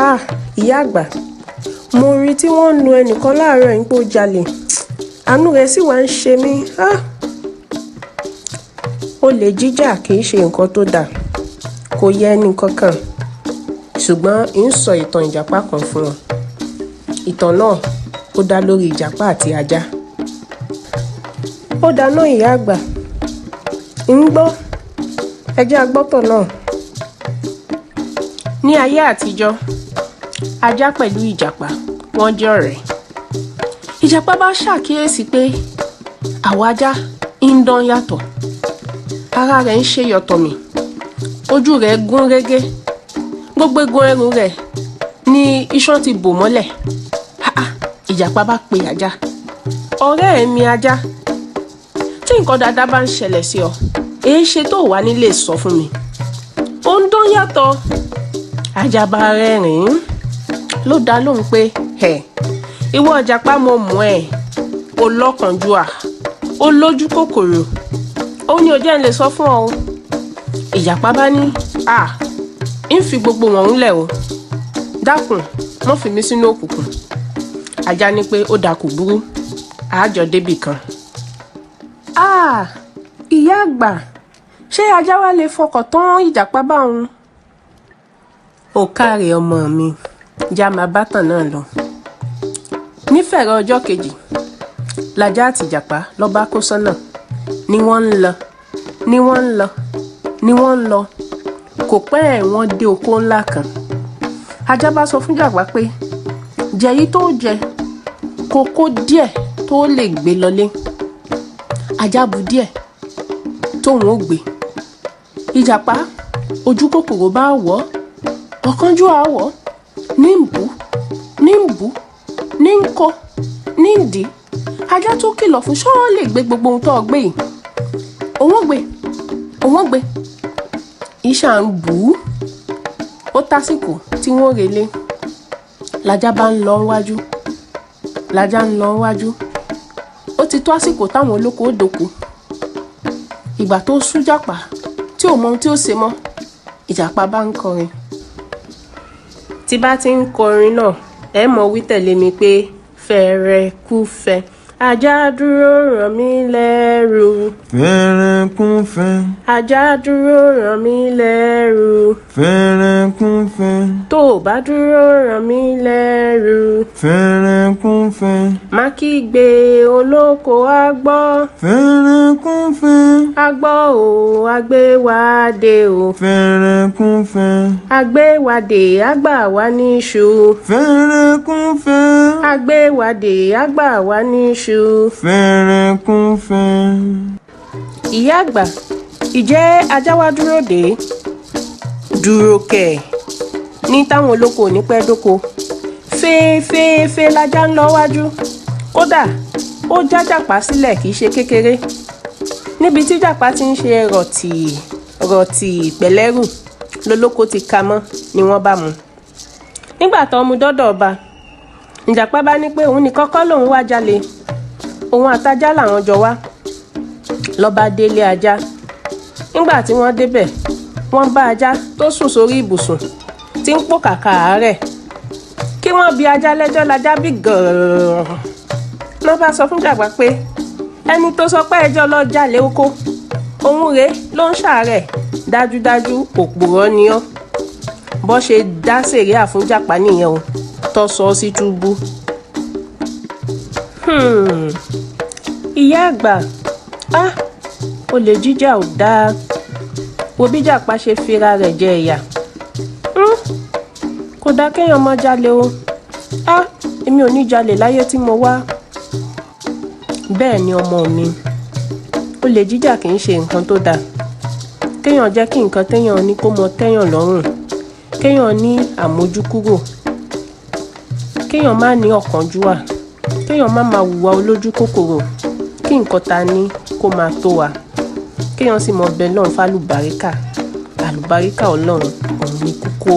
Ah, ìyá àgbà, mo rí tí wọ́n ń nu ẹnìkan láàárọ̀ yìí pé ó jalè, àánú rẹ̀ sì wá ń ṣe mí. Ah! Olè jíjà kì í ṣe nǹkan tó dáa, kò yẹ ẹnì kankan. Ṣùgbọ́n ń sọ ìtàn ìjàpá kan fún ọ. Ìtàn náà ó dá lórí ìjàpá àti ajá. Ó dáná, ìyá àgbà, ń gbọ́, ẹ jẹ́ a gbọ́tàn náà. Ní ayé àtijọ́, ajá pẹ̀lú ìjàpá wọ́n jẹ́ ọ̀rẹ́. Ìjàpá bá ṣàkíyèsí pé àwọ̀ ajá ń dán yàtọ̀, ara rẹ̀ ń ṣe yọ̀tọ̀mí, ojú rẹ̀ gún régé, gbogbo egun ẹrù rẹ̀ ní iṣan ti bò mọ́lẹ̀. Ah, ìjàpá bá pe ajá: "Ọ̀rẹ́ mi ajá, tí nǹkan dáadáa bá ń ṣẹlẹ̀ sí ọ, èé ṣe tó wà nílé sọ fún mi? Ó ń dán yàtọ̀." Ajá bá rẹ́rìn-ín, ló dá lóhùn pé, "Ẹ̀ ìwọ ìjàpá, mo mọ̀ ẹ́, o lọ́kànjúà, o lójú kòkòrò, ó ní o jẹ́ ń lè sọ fún ọ o." Ìjàpá bá ní, "À ń fi gbogbo wọn ń lẹ̀ o, dákun, mọ́ fi mí sínú òkùnkùn." Ajá ní pé ó dà, kò burú, àájọ débì kan. Ah, ìyá àgbà, ṣé ajá wa lè fọkàn tán ìjàpá báwọn? Ó káre, ọmọ mi, já máa bá tàn náà lọ. Nífẹ̀rẹ̀ ọjọ́ kejì, lajá àti ìjàpá lọ bá kó sọ́nà, ni wọ́n ń lọ, ni wọ́n ń lọ, ni wọ́n ń lọ. Kò pẹ́ ẹ̀, wọ́n dé oko ńlá kan. Ajá bá sọ fún ìjàpá pé jẹ èyí tó jẹ, kó kó díẹ̀ tó lè gbé lọlé. Ajá bu díẹ̀ tóun ó gbé. Ìjàpá ojú kòkòrò bá wọ̀ ọ́, ọ̀kánjúà wọ̀ ọ́, ní ń bù, ní ń bù, ní ń kó, ní ń dì í. Ajá tó kìlọ̀ fún ṣọ́ lè gbé gbogbo ohun tó o gbé yìí, òun ó gbé, òun ó gbé, ìṣà ń bù ú. Ó tásìkò tí wọ́n relé, lajá bá ń lọ wájú, lajá ń lọ wájú. Ó ti tó àsìkò táwọn olóko ó dòkú. Ìgbà tó sú jàpá tí ò mọ ohun tí ó ṣe mọ́, ìjàpá bá ń kọrin. Tí bá ti ń kọrin náà, ẹ mọ̀ wí tẹ̀lé mi pé fẹ̀rẹ̀kúfẹ̀, ajá dúró ràn mí lẹ́rù. Fẹ̀rẹ̀kúfẹ̀. Ajá dúró ràn mí lẹ́rù. Fẹ̀rẹ̀kúfẹ̀. Tó o bá dúró ràn mí lẹ́rù. Fẹ̀rẹ̀kúfẹ̀. Má kígbe, olóko á gbọ́. Fẹ̀rẹ̀kúfẹ̀. Á gbọ́ o, àgbéwádé o. Fẹ̀rẹ̀kúfẹ̀. Àgbéwádé àgbà wá níṣu. Fẹ̀rẹ̀kúfẹ̀. Àgbéwádé àgbà wá níṣu. Fẹ̀rẹ̀kúfẹ̀. Ìyá àgbà, ìjẹ́ ajá wá dúró dé? Dúró kẹ̀, ní táwọn olóko ò ní pẹ́ dóko. Fèèfèèfèé lajá ń lọ wájú, kódà ó já jàpá sílẹ̀ kì í ṣe kékeré. Níbi tí jàpá ti ń ṣe rọ̀tì rọ̀tì pẹ̀lẹ́rù lolóko ti ka mọ́ ni wọ́n bá mú. Nígbà tó mú dọ́dọ̀ ọba, ìjàpá bá ní pé òun nìkan kọ́ lòun wá jalè, òun àtajá làwọn jọ wá. Lọ́ba délé ajá. Nígbà tí wọ́n débẹ̀, wọ́n bá ajá tó sùn sórí ibùsùn tí ń pò kàkà àárẹ̀. Kí wọ́n bi ajá lẹ́jọ́, lajá bí gànràn. Lọ́ bá sọ fún jàpá pé ẹni tó sọ pé ẹjọ́ lọ jalè oko òun rèé ló ń ṣàárẹ̀, dájúdájú òpùrọ́ ni ọ́. Bó ṣe dá sẹ̀ríà fún jàpá nìyẹn o, tó sọ ọ́ sí túbú. Ìyá àgbà, ah, olè jíjà ò dáa. Wo bí jàpá ṣe fira rẹ̀ jẹ ìyà. Kò dáa kéèyàn má jalè o. Ah, èmi ò ní jalè láyé tí mo wá. Bẹ́ẹ̀ ni, ọmọ mi, olè jíjà kì í ṣe nǹkan tó dáa. Kéèyàn jẹ́ kí nǹkan téèyàn ní kó mọ téèyàn lọ́rùn, kéèyàn ní àmójúkúrò, kéèyàn má ní ọ̀kánjúwà, kéèyàn má máa hùwà olójú kòkòrò, kí nǹkan ta ní kó máa tó wa, kéèyàn sì mọ bẹ lọ́run fálùbáríkà. Àlùbáríkà Ọlọ́run òun ní kókó.